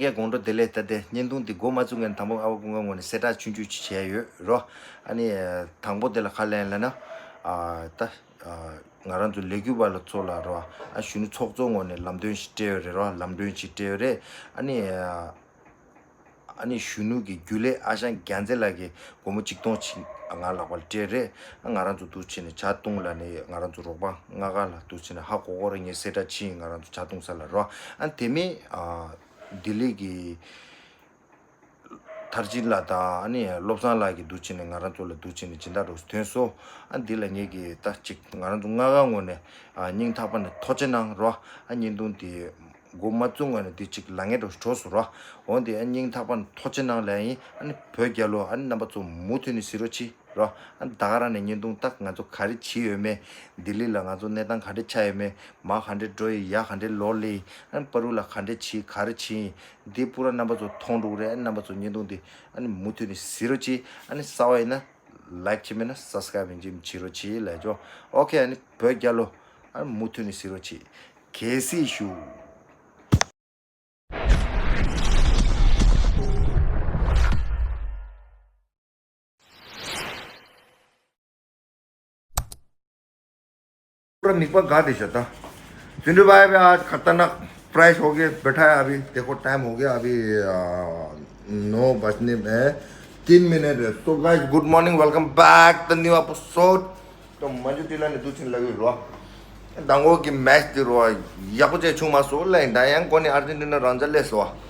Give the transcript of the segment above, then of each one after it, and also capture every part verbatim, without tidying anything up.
ངས་དགོང་དྲོ་བདེ་ལེགས། ད་ལྟ་བརྙན་ཐུང་འདི་འགོ་མ་བཙུགས་སྔོན་དང་པོ་ཨ་བ་ཀུན་དགའ་ངོས་ནས་གསལ་བསྒྲགས་ཆུང་ཆུང་ཅིག་བྱས་ཡོད་རོ། ཨ་ནི་དང་པོ་དེ་ལ་ག་རེ་ལབ་ན། ཨ་ད་ཨ་ང་རང་ཚོ་ལས་འགུལ་བ་ལ་ཚོ་ལ་རོ། ཨ་གཞོན་ནུ་ཚོགས་གཙོ་ངོས་ནས་ལམ་སྟོན་ཞིག་སྤྲད་ཡོད་རེད་རོ། ལམ་སྟོན་ཞིག་སྤྲད་ཡོད་རེད། ཨ་ནི་ཨ་ནི་གཞོན་ནུ་གི་རྒྱུན་ལས་ཨ་ཞང་རྒྱལ་མཚན་ལགས་ཀྱིས་སྒོར་མོ་ཆིག་སྟོང་ཅིག་ང་ལག་པར་སྤྲད་རེད། ཨ་ང་རང་ཚོ་འདུག་བྱས་ནས་ཇ་བཏུང་ལ་ནི་ང་རང་ཚོ་རོགས་པ་ལྔ་ཀ་ལ་འདུག་བྱས་ནས་ཧ་གོ་གོ་རེད། ངས་གསལ་བསྒྲགས་ཕྱིན། ང་རང་ཚོ་ཇ་བཏུང་ས་ལ་རོ། ཨ་དེ་མིན་ཨ་ལྡི་ལི་གི་མཐར་ཕྱིན་ལགས་དང་ཨ་ནི་བློ་བཟང་ལགས་ཀྱིས་འདུག་བྱས་ནས་ང་རང་ཚོ་ལ་འདུག་བྱས་ནས་སྦྱིན་བདག་རོགས་ཐོན་སོང་། ཨ་འདི་ལ་ངེད་ཀྱིས་ད་ཅིག་ང་རང་ཚོ་ལྔ་ཀ་ངོས་ནས་ཨ་སྙིང་ཐག་པ་ནས་ཐུགས་རྗེ་གནང་རོ། ཨ་བརྙན་ཐུང་འདི་འགོ་མ་བཙུགས་སྔོན་ནས་འདི་ཅིག་ལ་ངེད་རོགས་འགྲོ་སོང་རོ། འོན་ཏེ་ཨ་སྙིང་ཐག་པ་ནས་ཐུགས་རྗེ་གནང་ལབ་ཡིན། ཨ་ནི་བོད་རྒྱལ་ལོ། ཨ་ནི་རྣམ་པ་ཚོ་མུ་མཐུད་ནས་གཟིགས་རོགས་གྱིས་རོ། ཨ་ནི་ད་ག་རང་ནས་བརྙན་ཐུང་ད་ང་ཚོ་ག་རེ་བྱས་ཡོད་མེད། ལྡི་ལི་ལ་ང་ཚོ་གནས་སྟངས་ག་འདྲ་ཆགས་ཡོད་མེད། མར་ག་འདྲ་འགྲོ་ཡི། ཡར་ག་འདྲ་ལོག་སླེབས་ཡི། ཨ་ནི་པ་རུ་ལ་ག་འདྲ་བྱས་ག་རེ་བྱས་ཡིན། འདི་པུ་ར་རྣམ་པ་ཚོ་མཐོང་འགྲོ་གི་རེད། ཨ་ནི་རྣམ་པ་ཚོ་བརྙན་ཐུང་འདི་ཨ་ནི་མུ་མཐུད་ནས་གཟིགས་རོགས་གྱིས། ཨ་ནི་གསར་པ་ཡིན་ན་ལའིཀ་བྱས་མེད་ན་སབ་སི་ཀ་རེབ་ཡིན་གཅིག་བྱེད་རོགས་གྱིས་ལབ་ཆོག། ཨོ་ཁེ། ཨ་ནི་བོད་རྒྱལ་ལོ། ཨ་ནི་མུ་མཐུད་ནས་གཟིགས་རོགས་གྱིས། གལ་སྲིད་ཞུ། पूरा निकपा गा दे जाता। चिंटू भाई, अभी आज खतरनाक प्राइस हो गया, बैठा है अभी, देखो टाइम हो गया अभी, आ, नौ बजने में तीन मिनट है। So guys, good morning, welcome back the new episode. तो मंजू टीला ने दो तीन लगे हुआ। དང་པོ་གི་མེཆ་དེ་རོ། ཡག་པོ་བྱས་བྱུང་མ་སོང་ལབ་ཡིན། ད་ཡང་ཁོ་ནི་ཨར་ཇེན་ཊི་ན་རང་འཇགས་སླེབས་སོང་བ།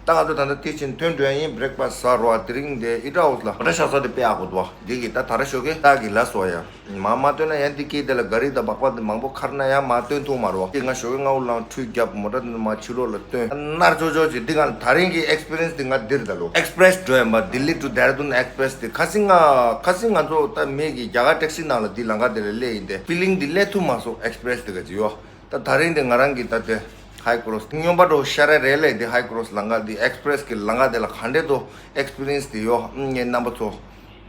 ད་ང་ཚོ་ད་ལྟ་དེ་ཕྱིན་ཐོན་འགྲོ་ཡ་ཡིན། བྷི་རེག་ཕ་སི་ཟ་རོ་བ། དེ་རིང་དེ་ཨི་ཊ་ཧའུ་སི་ལ་ཨོ་ཌར་ཆགས་ས་དེ་དཔེ་ཡག་པོ་འདུག་བ། འདི་གི་ད་ད་ར་ཞོགས་ཀས་ད་གི་ལ་སོ་ཡ། མ་མ་སྟོན་ན་ཡང་འདི་སྐད་དེ་ལ་ག་རི་དང་སྦག་སྦག་དེ་མང་པོ་འཁར་ན་ཡང་མ་སྟོན་ཐུབ་མ་རོ་བ། དེ་ང་ཞོགས་ཀས་སྔ་པོ་ལངས་ཁྲུས་བརྒྱབ། མོ་ཊ་དེ་མ་ཕྱི་ལོགས་ལ་སྟོན། ནར་ཅོ་ཅོ་ཅིག་འདི་ང་ད་རིང་གི་ཨེག་སི་པི་རི་ཡན་སི་དེ་ང་འདིར་ད་ལོ། ཨེག་སི་པི་རེ་སི་འགྲོ་ཡིན་པ། ལྡི་ལི་ཊུ་ཌེ་ར་ཌུན་ཨེག་སི་པི་རེ་སི་དེ་ཁ་སང་ང་ཁ་སང་ང་ཚོ་ད་མེ་གི་རྒྱ་གར་ཊེག་སི་ནང་ལ་འདི་ལམ་ཁ་དེ་ལ་སླེབས་ཡིན་ཏེ། ཕི་ལིང་འདི་སླེབས་ཐུབ་མ་སོང་ཨེག་སི་པི་རེ་སི་དེ་ག་ཅི་ཡོ། ད་ད་རིང་དེ་ང་རང་གི་ད་དེ་ཧའི་ཀྲོ་སི་སྨྱོན་པ་འགྲོ་ཤ་ར་རེད་ལས། དེ་ཧའི་ཀྲོ་སི་ལམ་ཁ་འདི་ཨེག་སི་པི་རེ་སི་གི་ལམ་ཁ་དེ་ལ་ག་འདྲས་འདུག་ཨེག་སི་པི་རི་ཡན་སི་དེ་ཡོ། ངས་རྣམ་པ་ཚོ་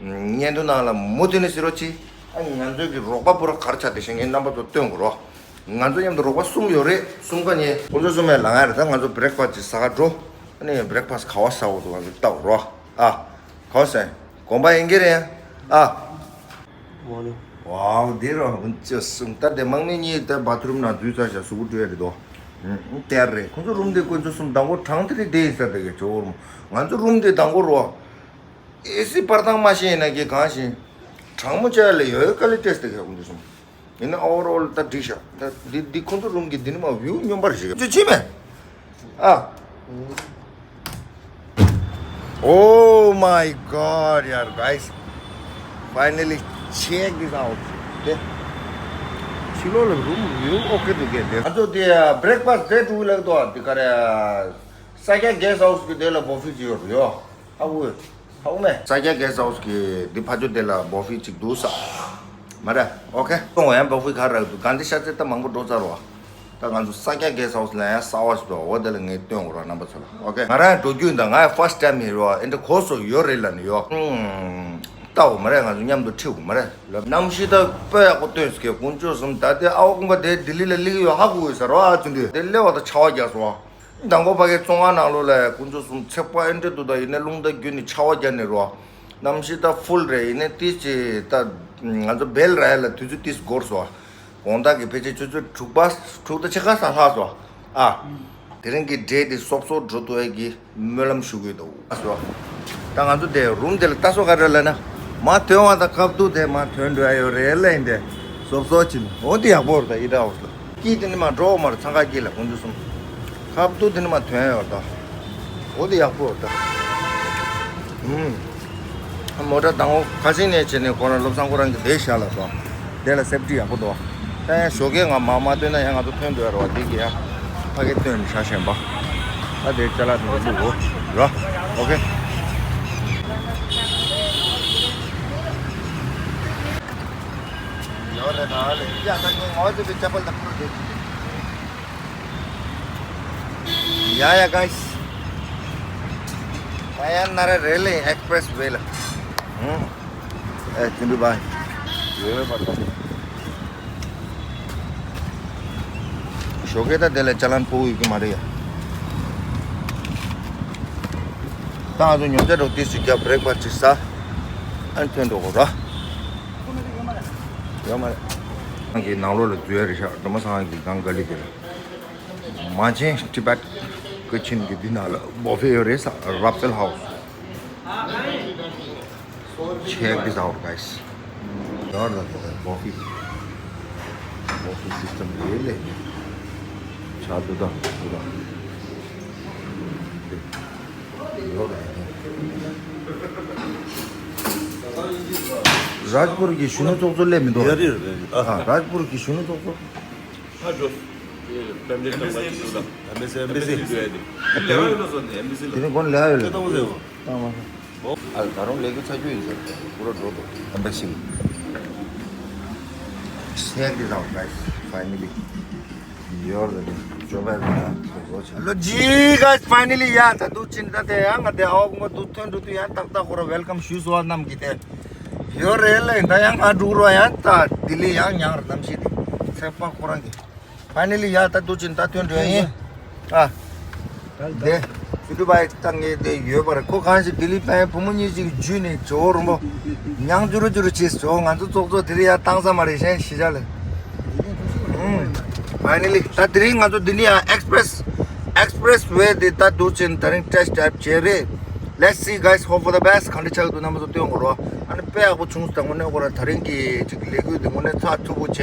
བརྙན་ཐུང་ནང་ལ་མུ་མཐུད་ནས་གཟིགས་རོགས་གྱིས། ཨ་ང་ཚོའི་གི་རོགས་པ་པུ་ར་ག་རེ་ཆགས་བསྡད་ཤག་ངས་རྣམ་པ་ཚོ་སྟོན་དགོས་རོ། ང་ཚོ་མཉམ་དུ་རོགས་པ་གསུམ་ཡོད་རེད། གསུམ་ཀ་ནས་ཁོང་ཚོ་གསུམ་ཡང་ལམ་ཁ་རེད། ད་ང་ཚོ་བྷི་རེག་ཕ་སི་ཅིག་ཟ་ག་འགྲོ། ཨ་ནི་བྷི་རེག་ཕ་སི་ག་པར་ཟ་དགོས་འདུག་ང་ཚོ་ལྟ་དགོས་རོ། ཨ་ག་པར་ཟ་ཡིན། དགོན་པ་ཡིན་གྱི་རེད་ཡ། ཨ། ཝའོ་འདི་རོ་ཧུན་ཅོ་གསུམ། ད་དེ་དམག་མི་གཉིས་ད་བྷ་ཐི་རུམ་ནང་འཛུལ་ཚར་ཤག་གཟུགས་པོ་བཀྲུ་ཡ་རེད་དོ། ཨུ་ཨུ་དེར་རེད། ཁོང་ཚོ་རུམ་དེ་ཁོང་ཚོ་གསུམ་དང་པོ་གྲང་དེ་རེད། དེ་ཡིན་ས་དེ་གི་ཇོ་བོ་རུམ། ང་ཚོ་རུམ་དེ་དང་པོ་རོ། ཨེ་སི་སྤར་ཐང་མ་ཤེས་ན་གི་གང་ཤེས། གྲང་མོ་བྱས་ལ་ཡོད་ཀ་ལི་ཏེས་དེ་གི་ཁོང་ཚོ་གསུམ། ཡིན་ན་ཨོ་བར་ཨོལ་ད་འགྲིག་ཤག་ད་འདི་འདི་ཁོང་ཚོ་རུམ་གི་འདི་ནི་མ་བིའུ་སྨྱོན་པར་ཞིག་ཅི་ཅི་མེད། ཨ། Oh my god, ཡར་guys, finally check this out. དེ་ཕྱི་ལོགས་ལ་རུམ་ཡོད་ཨོ་ཀེ་འདུག་གས། དེ་ང་ཚོ་དེ་བྷི་རེག་ཕ་སི་ཊི་དེ་ཀྲུ་ལག་ཏུ་དེ་ག་རེ་ས་སྐྱ་གེ་སི་ཊི་ཧའུ་སི་གི་དེ་ལ་བོ་ཧྥེ་ཅིག་ཡོད་རེད་ཡོ། ཧ་གོ་ཧ་གོ་མེད། ས་སྐྱ་གེ་སི་ཊི་ཧའུ་སི་གི་འདི་ཕ་ཇོ་དེ་ལ་བོ་ཧྥེ་ཅིག་འདུག་ས། མ་རེད། ཨོ་ཀེ། གཏོང་བ་ཡང་བོ་ཧྥེ་ག་རེ་འདུག་གང་དེ་ཤ་ཚ་ད་མང་པོ་འགྲོ་ཚར་བ། ད་ང་ཚོ་ས་སྐྱ་གེ་སི་ཊི་ཧའུ་སི་ལ་ཡང་གསར་པ་ཞིག་འདུག་འོ་དེ་ལ་ངས་སྟོན་དགོས་ར་རྣམ་པ་ཚོ་ལ། ཨོ་ཀེ། ང་རང་འགྲོ་རྒྱུ་ཡིན། ད་ང་ཡང་ཕར་སི་ཊི་ཊའིམ་ཡིན་རོ། ཨེ་འདྲ་གོ་སོ་ཡོད་རེད་ལ་ནི་ཡོ། ཧུམ། ལྟ་འོ་མ་རེད། ང་ཚོ་མཉམ་དུ་ཁྲིད་འོ་མ་རེད་ལ། གནམ་གཤིས་ད་དཔེ་ཡག་པོ་སྟོན་སྐད་དཀོན་མཆོག་གསུམ། ད་དེ་ཨ་བ་ཀུན་པ་དེ་ལྡི་ལི་ལ་སླེབས་ཀྱི་ཡོད་ཧ་གོ་ཡོད་ས་རོ། ཨ་ཚུན་དུས་དེ་སླེབས་པ་ད་ཆར་པ་རྒྱག་སོང་། མདང་དགོང་ཕ་གི་བཙོན་ཁང་ནང་ལོགས་ལ་དཀོན་མཆོག་གསུམ་ཚེག་པ་ཨེ་འདྲ་འདུག་ད་ཡིན་ནའི་རླུང་རྟ་རྒྱུག་ནས་ཆར་པ་རྒྱག་ནས་རོ། གནམ་གཤིས་ད་ཕུལ་རེད། ཡིན་ནའི་ཏིས་ཅི་ད་ང་ཚོ་བེལ་ར་ཡ་ལ་དུས་ཚོད་ཏིས་འགོར་སོང་། དགོང་དག་གི་ཕལ་ཆེར་ཆུ་ཚོད་དྲུག་པ་དྲུག་དང་ཕྱེད་ཀ་ཙམ་ལྷག་སོང་། ཨ། དེ་རིང་གི་འབྲས་དེ་སོབ་སོབ་འགྲོ་ཐུབ་ཡ་གི་སྨོན་ལམ་ཞུ་གི་འདུག་ཨ་སོ། ད་ང་ཚོ་དེ་རུམ་དེ་ལ་ལྟ་སོ་ག་རེ་ལབ་ན། མ་ཐོན་བ་དང་ཁ་བཏུད་དེ་མ་ཐོན་འགྲོ་ཡ་ཡོད་རེད་ལབ་ཡིན་ཏེ། སོབ་སོབ་ཕྱིན། འོ་འདི་ཡག་པོ་རེད། ད་ཨི་ཊ་ཧའུ་སི་ལ། དཀྱིལ་དེ་ནི་མ་འགྲོ་མར་འཚང་ཁ་དཀྱིལ་ལ་ཁོང་ཚོ་གསུམ། ཁ་བཏུད་དེ་ནི་མ་ཐོན་ཡོད་ད། འོ་དེ་ཡག་པོ་ད། ཧུམ། མོ་ཊ་དང་པོ་ཁ་སང་ནས་བྱས་ནས་ཁོ་རང་བློ་བཟང་ཁོ་རང་གི་དེ་བཞག་ལ་སོང་། དེ་ལ་སེབ་ཊི་ཡག་པོ་འདུག་ད་ཡང་ཞོགས་ཀས་ང་མ་མ་སྟོན་ན་ཡང་ང་ཚོ་ཐོན་འགྲོ་ཡ་རེད་བ། དེ་གི་ཡང་ཕ་གི་སྟོན་ནས་བཞག་བཞིན་པ། ད་དེ་ཅ་ལག་དེ་ཚོ་བླུག་འོ་ར། ཨོ་ཁེ། ཡོད་རེད་ད་ལེ། ཡ་ད་ངས་ངོ་ཚ་བའི་ཅ་པལ་དང་ཕུར་དེ། ཡ་ཡ་གཱས། ད་ཡང་ན་ར་རེ་ལེ་ཨེག་སི་པི་རེ་སི་ཝེ་ལ། ཧུམ། ཨེ་ཅུན་དུ་བྷའི། ཡོད་པ་ད། ཞོགས་ཀས་ད་དེ་ལ་ཅ་ལན་ཕོག་ཡོད་ཀྱི་མ་རེད་ཡ། ད་ང་ཚོ་ཉོ་ཆ་འགྲོ་ཏིས་ཅིག་རྒྱབ་བྷི་རེག་ཕ་སི་ཅིག་ཟ། ཨན་ཐོན་འགྲོ་གོ་ར། ཡོད་མ་རེད། ཁང་གི་ནང་ལོགས་ལ་འཛུལ་ཡ་རེད་ཤག་སྒྲོལ་མ་ཚང་གི་སྒང་ག་ལི་དེ་རེད། མ་ཆེན་ཊི་བེཊ་ཀི་ཆེན་གི་འདི་ནང་ལ་བོ་ཕེ་ཡོད་རེད་ས། རབ་སེལ་ཧའུ་སི། Check this out, guys. ཡོད་ལ་དེ་ལ་བོ་ཕེ། བོ་ཕེ་སི་སི་ཊམ་རེད་ལས། ཆ་དུ་དང་དུ་དང་། རཱཇ་པུར་གྱི་གཞོན་ནུ་ཚོགས་གཙོ་སླེབས་མི་འདུག་ཡ་རེད་རེད། ཨ་ཧ། རཱཇ་པུར་གྱི་གཞོན་ནུ་ཚོགས་གཙོ། ཨ་ཇོ། ཕེམ་ལི་ཚང་མ་གཅིག་ཏུ་དང་། ཨེམ་བྷེ་སི། ཨེམ་བྷེ་སི། ཨེམ་བྷེ་སི་འགྲོ་ཡ་དེ། ལེ་བ་ཡོད་ལ་སོང་ནས་ཨེམ་བྷེ་སི་ལ། དེ་ནི་གོན་ལེ་བ་ཡོད་ལ། ལྟ་བ་ཟེར་བ། ཨ་ད་རུང་ལས་འགུལ་ཚ་རྒྱུ་ཡིན་ཟེར། པུ་ར་འགྲོ་འདུག་ཨེམ་བྷེ་སི་ལ། Check this out, guys. Finally. You're the Joe Biden. Hello, G guys, finally, yeah, ད་དུ་ཅིན་ད་དེ་ཡང་ང་དེ་ཨའོ་ངོ་དུ་ཐོན་འགྲོ་དུས་ཡང་ཏག་ཏག་ཁོ་ར་ཝེལ་ཀམ་ཞུས་སོ་རྣམས་ཀྱི་དེ་ཡོད་རེད་ལེ། ད་ཡང་ང་འགྲོ་རོ་ཡང་ད་ལྡི་ལི་ཡང་ཉང་ར་གནམ་གཤིས་དེ་ཚེ་དཔག་ཁོ་རང་གི། Finally, yeah, ད་དུ་ཅིན་ད་ཐོན་འགྲོ་ཡིན། ཨ། དེ། ཕི་ཏུ་བའི་ཏང་ངེ་དེ་ཡོད་པ་རེད། ཁོ་གང་ཞིག་ལྡི་ལི་པའི་བུ་མོ་གཉིས་ཅིག་འཇུས་ནས་ཇོ་བོ་རོང་པོ། ཉང་ཅུ་རུ་ཅུ་རུ་བྱས་ཇོ་བོ་ང་ཚོ་ཙོག་ཙོག་དེ་རིང་ཡང་བཏང་ས་མ་རེད་གཞན་ཤི་ཆ་ལེ། ཧུམ། Finally ད་དེ་རིང་ང་ཚོ་འདི་ནས་ཡང་ཨེགས་པི་རེ་སི། ཨེགས་པི་རེ་སི་ཝེ་དེ་ད་དུ་ཅིན་ད་རིང་ཊེ་སི་ཊི་ཌ་རའི་བ་བྱས་རེད། Let's see, guys, hope for the best. གང་འདྲ་ཆགས་འདུག་རྣམ་པ་ཚོ་སྟོན་དགོས་རོགས། ཨ་ནི་དཔེ་ཡག་པོ་བྱུང་སོང་། དངོས་གནས་ཁོ་རང་ད་རིང་གི་ཅིག་ལས་འགུལ་དེ་དངོས་གནས་ཚགས་ཚུད་པོ་བྱས།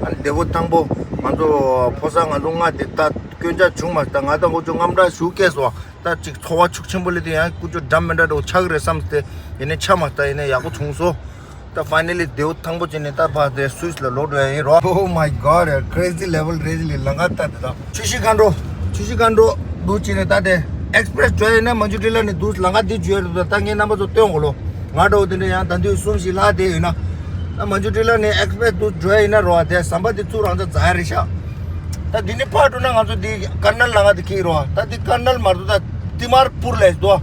ཨ་ནི་བདེ་པོ་ཐང་པོ་ང་ཚོ་ཕོ་གསར་ང་ཚོ་ལྔ་དེ་ད་སྐྱོན་ཆ་བྱུང་མ་སོང་། ད་ང་ད་ཀུ་ཅོ་རྔམ་དྲག་ཞུ་སྐད་སོང་། ད་ཅིག་ཚོར་བ་ཤུགས་ཆེན་པོ་སླེབས་དུས་ཡང་ཀུ་ཅོ་འགྲམ་མི་འདྲ་འདྲ་བོ་ཆགས་ཀྱི་རེད་བསམ་སྟེ་ཡིན་ནའི་ཆགས་མ་སོང་། ད་ཡིན་ནའི་ཡག་པོ་བྱུང་སོང་། ད་finally བདེ་པོ་ཐང་པོ་བྱས་ནས་ད་ཕར་དེ་སུད་སི་ལ་ལོག་འགྲོ་ཡ་ཡིན་རོ། Oh my god, crazy level རེད་ལེ། ལམ་ཁ་ལྟ་དེ་དང་ཆུ་བཞི་སྒང་དྲུག་ཆུ་བཞི་སྒང་དྲུག་འདུག་ཅིག་ནས་ད་དེ་ཨེགས་པི་རེ་སི་འགྲོ་ཡ་ཡིན་ན་མན་ཇུ་ཊི་ལ་ནས་འདུག་ལམ་ཁ་འདི་འཇུ་ཡ་རེད་འདུག་ད་ངས་རྣམ་པ་ཚོ་སྟོན་དགོས་ལོ། ང་འདྲ་བོ་དེ་འདྲ་ཡང་ད་དུང་གསུམ་བཞི་ལྷག་བསྡད་ཡོད་ན། ད་མན་ཇུ་ཊི་ལ་ནས་ཨེགས་པི་རེ་སི་འདུག་འགྲོ་ཡ་ཡིན་ན་རོ། དེ་ཟམ་པ་དེ་ཚུར་རང་ཚ་འཛག་ཡ་རེད་ཤག་ད་འདི་ནས་ཕར་འགྲོ་ན་ང་ཚོ་འདི་ཀར་ནལ་ལམ་ཁ་དེ་འཁེལ་རོ། ད་འདི་ཀར་ནལ་མ་རེད་འདུག་ད་ཏི་མར་པུར་ལས་འདུག་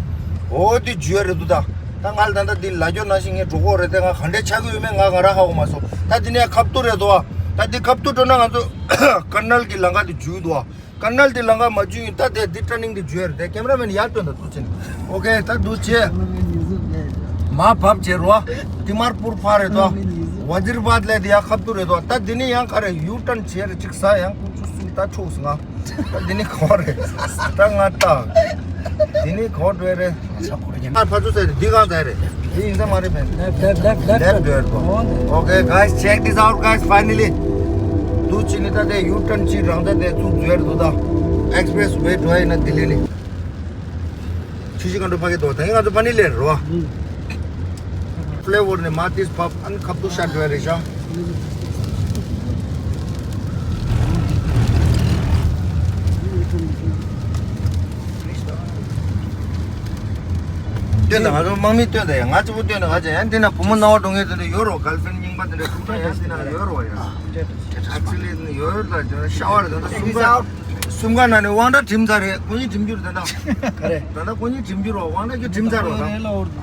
འོ་འདི་འཇུ་ཡ་རེད་འདུག་ད་ད་ང་ལ་ད་ད་འདི་ལ་རྒྱོ་ནང་བཞིན་ངས་འགྲོ་གོ་རེད། དེ་ང་ག་འདྲས་ཆགས་ཀྱི་ཡོད་མེད་ང་ག་ར་ཧ་གོ་མ་སོང་། ད་འདི་ནས་ཁབ་ཏུ་རེད་འདུག་ད་འདི་ཁབ་ཏུ་འགྲོ་ན་ང་ཚོ་ཀར་ནལ་གྱི་ལམ་ཁ་དེ་འཇུ་འདུག་ཀར་ནལ་དེ་ལམ་ཁ་མ་འཇུ་ཡིན། ད་དེ་འདི་ཊར་ནིང་དེ་འཇུ་ཡ་རེད། དེ་ཀེམ་ར་མེན་ཡར་སྟོན་ད་ཐུག་ཆེན། ཨོ་ཁེ་ད་འདུག་བྱས། མ་བབས་བྱས་རོ། ཏི་མར་པུར་ཕར་རེད་དོ། ཝ་ཛིར་བཱད་ལས་དེ་ཡ་ཁབ་ཏུ་རེད་དོ། ད་འདི་ནས་ཡང་ག་རེ་ཡུ་ཊརན་བྱས་རེད། ཅིག་ཟ་ཡང་ཀུ་ཅུ་སུ་ད་འཁྱོག་སོང་ང་། ད་འདི་ནས་ག་པར་རེད། ད་ང་ལྟ། འདི་ནས་ག་པར་འགྲོ་ཡ་རེད། ཨ་ཕར་ཚུར་ཟེར་རེད། འདི་གང་ཟེར་རེད། འདི་ཡིན་ས་མ་རེད་པས། ལེབ་ལེབ་ལེབ་ལེབ་འགྲོ་ཡ་རེད་དོ། Okay, guys, check this out, guys. Finally འདུག་ཅིག་ནས་ད་དེ་ཡུ་ཊརན་ཅིག་རང་ད་དེ་ཚུགས་འཛུལ་ཡ་རེད་འདུག་ད་ཨེགས་པི་རེ་སི་ཝེ་འགྲོ་ཡ་ཡིན་ན་ལྡི་ལི་ནས། ཆུ་བཞི་སྒང་དྲུག་ཕ་གི་དོ། ད་ཡིན་ང་ཚོ་ཕ་ནི་ལེར་རོ། ཨ་ཕི་ལེ་ཝར་ནས་མ་ཏིས་ཕབ། ཨ་ནི་ཁབ་ཏུ་ཤར་འགྲོ་ཡ་རེད་ཤག་སྟོན་དང་། ང་ཚོ་དམག་མི་སྟོན་དང་། ཡ་ང་གཅིག་པུ་སྟོན་དང་། ང་ཅག་ཡང་འདི་ན་བུ་མོ་སྣང་བ་འགྲོ་མཁན་དེ་འདྲ་ཡོད་རོ། གརལ་ཕྲེན་རྙིང་པ་དེ་འདྲ་ཁུག་ཁ་ཡང་འདི་ན་ཡོད་རོ། ཡ་ཨེག་ཆུ་ལི་ཡོད་རེད། ད་ཤ་བ་རེད། ད་ལྟ་གསུམ་ཀ་གསུམ་ཀ་ནང་ནས་དབང་གྲགས་གྲིམ་ཚར་རེད། ཁོ་གཉིས་གྲིམ་རྒྱུ་རེད། ད་ལྟ་ག་རེ། ད་ལྟ་ཁོ་གཉིས་གྲིམ་རྒྱུ་རོ། དབང་གྲགས་ཀྱིས་གྲིམ་ཚར་རོ། ད་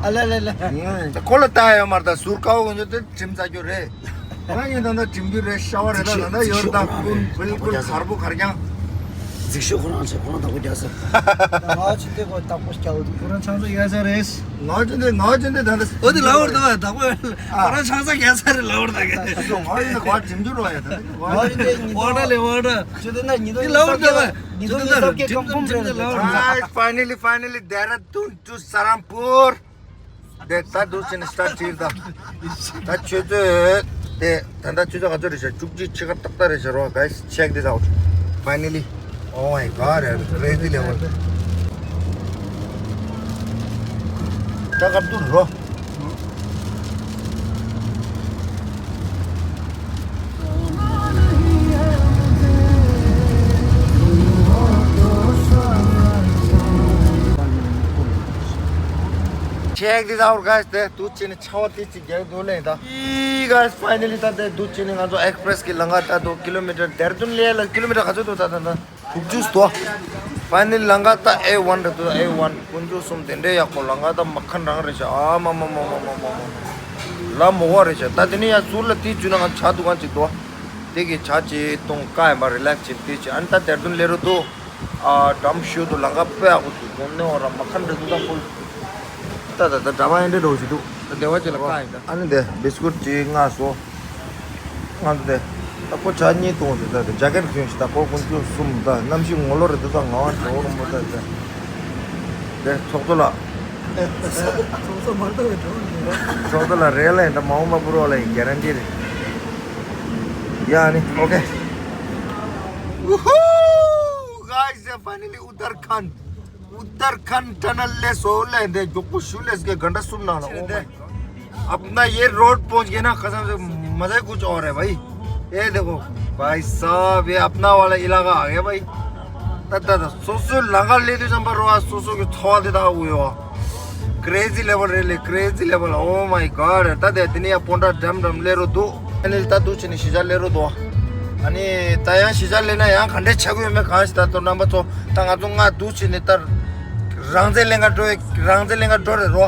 ཨ་ལ་ལ་ལ། ད་ཁོ་ལ་ལྟ་ཡ་ཡོད་མ་རེད། ད་ཟུར་དཀར་པོ་དེ་གྲིམ་ཚར་རྒྱུ་རེད། ང་གཉིས་ད་ལྟ་གྲིམ་རྒྱུ་རེད། ཤ་བ་རེད། ད་ད་ལྟ་ཡོད་རེད། ད་ཀུན་བིལ་ཀུལ་གར་པོ་གར་རྐྱང་། རྫིག་ཤོས་ཁོ་རང་ཆེ། ཁོ་རང་བདག་པོ་རྒྱག་ས། ང་ཆུ་དེ་ཁོ་བདག་པོ་རྒྱག་འོ་དེ། ཁོ་རང་ཆང་ས་རྒྱག་ས་རེད། ང་ཆུ་དེ་ང་ཆུ་དེ་ད་ལྟ་འོ་དེ་ལབ་པ་རེད། ད་བདག་པོ་ཁོ་རང་ཆང་ས་རྒྱག་ས་རེད་ལབ་པ་རེད། ད་ག་ང་ཆུ་དེ་ཁོ་གྲིམ་རྒྱུ་རོ། ཡ་ད་ང་ཆུ་དེ་ཝ་ཊར་ལེ་ཝ་ཊར། ཆུ་དེ་ན་ཉི་དོ་ཉི་ལབ་པ་རེད། ད་ཉི་དོ་ཉི་ལབ་ཀྱི་ཀམ་ཕུམ་རེད། Guys, finally, finally, Dehradun to Serampore. དེ་ད་འདུག་ཅེས་ནས་སི་ཊཱཊ་བྱས་ད། ད་ཆུ་ཚོད་དེ་ད་ལྟ་ཆུ་ཚོད་ག་ཚོད་རེད་ཤག་བཅུ་གཅིག་ཕྱེད་ཀ་ཏག་ཏག་རེད་ཤག་རོ། Guys, check this out. Finally. Oh my god, crazy level. ད་སྐབས་དུ་རོ། Check this out, guys. དེ་འདུག་ཅེས་ནས་ཆར་པ་ཏོག་ཙམ་རྒྱག་འདུག་ལེ་ད། ཨི་guys, finally ད་དེ་འདུག་ཅེས་ནས་ང་ཚོ་ཨེགས་པི་རེ་སི་གི་ལམ་ཁ་ད་དུ་ཀི་ལོ་མི་ཊར་ཌེ་ར་ཌུན་ལ་ཡ་ལ་ཀི་ལོ་མི་ཊར་ག་ཚོད་འདུག་ད་ད་ད། དྲུག་ཅུ་སྟོ། Finally ལམ་ཁ་ད་ཨེ་ཝན་རེད་འདུག་ཨེ་ཝན། དཀོན་མཆོག་གསུམ་དེ་འདྲའི་ཡག་པོ། ལམ་ཁ་ད་མ་ཁ་འདྲ་རེད་ཤག་ཨ་མ་མ། ལ་མོ་བ་རེད་ཤག་ད་དེ་ནས་ཡང་ཟུར་ལ་དེའི་བརྒྱུད་ནས་ང་ཚོ་ཇ་འཐུང་ག་ཅིག་འདུག་དེ་གི་ཇ་ཅིག་འཐུང་། ཀ་ཡིན་པ་རི་ལེག་སི་བྱེད་དེ་ཅིག་ཨ་ནི་ད་ཌེ་ར་ཌུན་སླེབས་རེད་འདུག་ཨ་འགྲམ་ཤོད་དུ་ལམ་ཁ་དཔེ་ཡག་པོ་འདུག་དངོས་གནས་ཨོ་ར་མ་ཁ་འདྲ་འདུག་ད་ཕུལ། ད་ད་ད་འདྲ་མ་ཡིན་འདྲ་འགྲོ་བཞིན་འདུག་ད་བདེ་བ་ཅིག་ལ་བཀག་ཡིན་ད། ཨ་ནི་དེ་བིས་ཀུད་ཅིག་ལྔ་བཟོ། ང་ཚོ་དེ། ད་ཁོ་ཇ་གཉིས་བཏུང་ཟེར། ད་དེ་ཇ་ཀེཊ་གྱོན་ཞིག་ད་ཁོ་ཀུན་སྤྱོད་གསུམ། ད་གནམ་གཤིས་ངོ་ལོག་རེད་འདུག་ད་ང་བ་འགྲོ་རུང་མོ་ད་དེ། དེ་ཚོགས་གཙོ་ལགས། ཚོགས་གཙོ་མ་གཏོགས་པའི་འགྲོ་འདུག་ཚོགས་གཙོ་ལགས་རེད་ལ་ཡིན། ད་མ་འོངས་པ་པུ་རོ་ལ་ཡིན་གེ་རན་ཊི་རེད། ཡ་ནི་ཨོ་ཁེ། Woohoo! Guys, finally Uttarakhand. Uttarakhand tunnel སླེབས་སོང་ལ། འདི་མགྱོགས་པོ་ཞུ་ལས་ཀྱི་घंटा सुनना ना। Oh my। अपना ये रोड पहुंच गए ना, कसम से मजा ही कुछ और है भाई। ये देखो भाई साहब, ये अपना वाला इलाका आ गया भाई। ད་ད་ད་སོ་སོའི་ལམ་ཁ་སླེབས་དུས་ཙམ་པ་རོ། ཨ་སོ་སོ་གི་འཚོ་བ་འདི་དག་འུ་ཡོ། Crazy level རེད་ལེ། Crazy level, oh my god. ད་དེ་དེ་ནས་ཡ་པོན་ཊ་འགྲམ་འགྲམ་སླེབས་རོ་འདུག་ཨ་ནི་ད་འདུག་བྱས་ནས་གཞིས་ཆགས་སླེབས་རོ་འདུག་ཨ་ནི་ད་ཡང་གཞིས་ཆགས་སླེབས་ན་ཡང་ག་འདྲས་ཆགས་ཀྱི་ཡོད་མེད་གང་ཞིག་ད་དོ་རྣམ་པ་ཚོ། ད་ང་ཚོ་ང་འདུག་བྱས་ནས་ད་རང་བཙན་ལེན་ག་འགྲོ་ཡི། རང་བཙན་ལེན་ག་འགྲོ་རེད་རོ།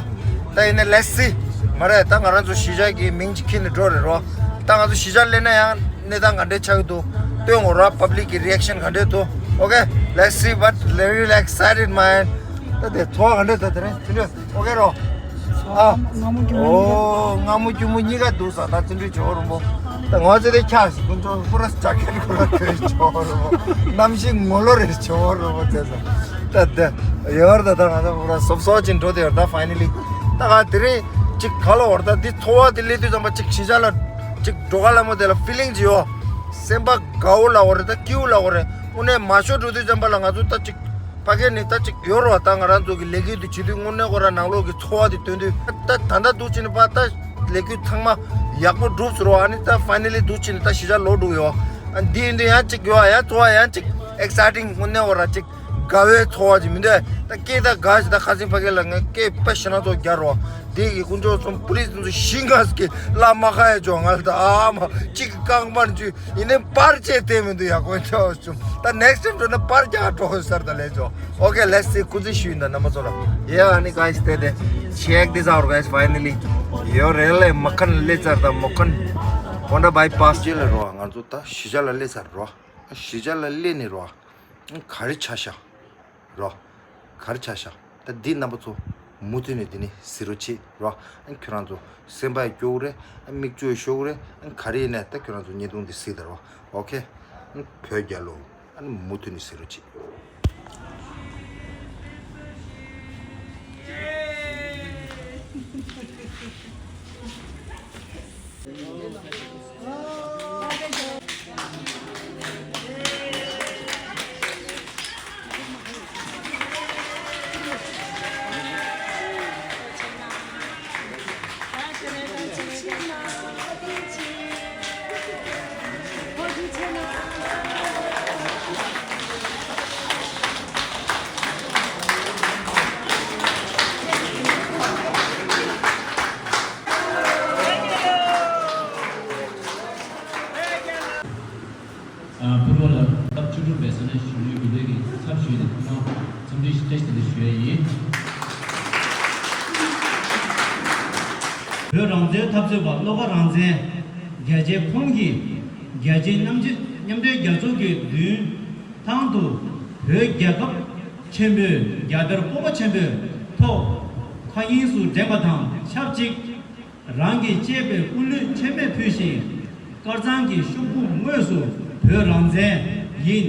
ད་ཡིན་ནའི་let's see མ་རེད། ད་ང་རང་ཚོ་གཞིས་ཆགས་ཀྱི་མིང་ཅིག་ཁྱེར་ནས་འགྲོ་རེད་རོ། ད་ང་ཚོ་གཞིས་ཆགས་སླེབས་ན་ཡང་གནས་སྟངས་ག་འདྲས་ཆགས་ཀྱི་འདུག་སྟོན་དགོས་རོ། པབ་ལིག་གི་རི་ཨེག་ཤན་ག་འདྲས་འདུག Okay, let's see, but really excited, man. ད་དེ་ཚོར་བ་ག་འདྲས་ད་དེ་རིང་དེ་འདྲས། ཨོ་ཁེ་རོ། ཨ། སྔ་མོ་སྐྱུར་མོ་གཉིས་ཀ། ཨོ། སྔ་མོ་སྐྱུར་མོ་གཉིས་ཀ་འདུག་ས། ད་བརྩོན་འགྲུས་ཇོ་བོ་རིན་པོ། ད་ང་ཚོ་དེ་ཁྱག་ཞིག་ཀུན་སྤྱོད་པུ་ར་ཇ་ཀེཊ་ཁོ་ར་གྱོན་ཇོ་བོ་རིན་པོ། གནམ་གཤིས་ངོ་ལོག་རེད་ཇོ་བོ་རིན་པོ་ཆེ་ས། ད་ད་ཡོད་རེད། ད་ད་ང་ཚོ་པུ་ར་སོབ་སོབ་ཅིག་འགྲོ་དེ་ཡོད་ད་ཕའི་ནལ་ལི། ད་ག་དེ་རིང་ཅིག་ག་ལ་བར་ད་འདི་ཚོར་བ་དེ་སླེབས་དུས་ཙམ་པ་ཅིག་གཞིས་ཆགས་ལ་ཅིག་འགྲོ་ག་ལ་མོ་དེ་ལ་ཕི་ལིང་ཅིག་ཡོད། སེམས་པ་དགའ་བོ་ལ་བོ་རེད། ད་སྐྱིད་པོ་ལ་བོ་རེད། དངོས་གནས་མ་ཤོར་འགྲོ་དུས་ཙམ་པ་ལ་ང་ཚོ་ད་ཅིག་ཕ་གི་ནས་ད་ཅིག་ཡོད་རོ། ད་ང་རང་ཚོ་གི་ལས་འགུལ་འདི་བྱེད་དུས་དངོས་གནས་ཁོ་ར་ནང་ལོགས་ཀྱི་ཚོར་བ་དེ་སྟོན་དུས། ད་ད་ལྟ་འདུག་བྱས་ནས་པ་ད་ལས་འགུལ་ཚང་མ་ཡག་པོ་འགྲུབ་ཟེར་རོ། ཨ་ནི་ད་ཕའི་ནལ་ལི་འདུག་བྱས་ནས་ད་གཞིས་ཆགས་ལོག་འགྲོ་གི་ཡོད། ཨ་འདི་ཡིན་དུས་ཡང་ཅིག་ཡོད། ཡང་ཚོར་བ་ཡང་ཅིག་ཨེག་སའི་ཊིང་། དངོས་གནས་ཁོ་ར་ཅིག་དགའ་བའི་ཚོར་བ་ཅིག་མི་འདུག་ད་སྐད་ད་དགའ་ཞིག་ད་ཁ་སང་ཕ་གི་ལ་ངས་སྐད་དཔེ་ཞེ་དྲག་ཚོ་རྒྱག་རོ། དེ་གི་ཀུན་སྤྱོད་ཚོ་པུ་ལིས་ཚོ་ཤི་ང་སྐད་ལ་མ་ཁ་ཡ་ཇོ་ང་ལ་ད་ཨ་མ་གཅིག་གི་རྐང་པར་འཇུས། ཡིན་ནའི་པར་ཅིག་སྟེར་མི་འདུག་ཡ་དཀོན་མཆོག་གསུམ། ད་ནེག་སི་ཊའིམ་འགྲོ་ན་པར་རྒྱག་འགྲོ་ས་རེད་ད་ལས་ཆོག Okay, let's see. ཁུ་ཚུར་ཞུས་ཡིན་ད་རྣམ་པ་ཚོ་ལ། Yeah, honey, guys, དེ་དེ། Check this out, guys, finally. ཡོད་རེད་ལེ། མ་ཁན་སླེབས་ཚར་ད། མ་ཁན་པོན་ཊ་བྷའི་པཱ་སི་ཅིག་ལ་རོ། ང་ཚོ་ད་གཞིས་ཆགས་ལ་སླེབས་ཚར་རོ། གཞིས་ཆགས་ལ་སླེབས་ནས་རོ། ག་རེ་ཆགས་ཤག་རོ། ག་རེ་ཆགས་ཤག་ད་འདི་རྣམ་པ་ཚོ་མུ་མཐུད་ནས་འདི་ནས་གཟིགས་རོགས་བྱེད་རོ། ཁྱོད་རང་ཚོ་སེམས་པ་ཡང་སྐྱོ་གི་རེད། མིག་ཆུ་ཡང་ཤོར་གི་རེད། ག་རེ་ཡིན་ནའི་ད་ཁྱོད་རང་ཚོ་བརྙན་ཐུང་འདི་གཟིགས་དང་རོ། Okay, བོད་རྒྱལ་ལོ། མུ་མཐུད་ནས་གཟིགས་རོགས་བྱེད། ཨ། ཕུར་བ་ལ་སྟབས་བཅུ་དྲུག་པའི་ས་གནས་གཞོན་ནུའི་མི་སྡེ་གི་ཚབ་ཞུས་ཏེ་ཐོག་མར་འཚམས་འདྲི་བཀྲ་ཤིས་བདེ་ལེགས་ཞུ་ཡས་ཡིན། བོད་རང་བཙན་འཐབ་རྩོད་པ་བློ་དགའ་རང་བཙན་རྒྱལ་མཚན་ཁོང་གིས་རྒྱལ་སྤྱིའི་མཉམ་འབྲེལ་མཉམ་འབྲེལ་རྒྱལ་ཚོགས་ཀྱི་མདུན་ཐང་དུ་བོད་རྒྱལ་ཁབ་ཆེན་པོའི་རྒྱལ་དར་སྤོབས་པ་ཆེན་པོའི་ཐོག་མཁའ་དབྱིངས་སུ་བསྒྲེངས་པ་དང་ཆབས་ཅིག་རང་གིས་གཅེས་པའི་སྐུ་ལུས་ཁྲེལ་མེད་ཕུལ་ཞིང་། དཀར་གཙང་གི་ཤོག་བུ་དངོས་སུ་བོད་རང་བཙན་ཡིན།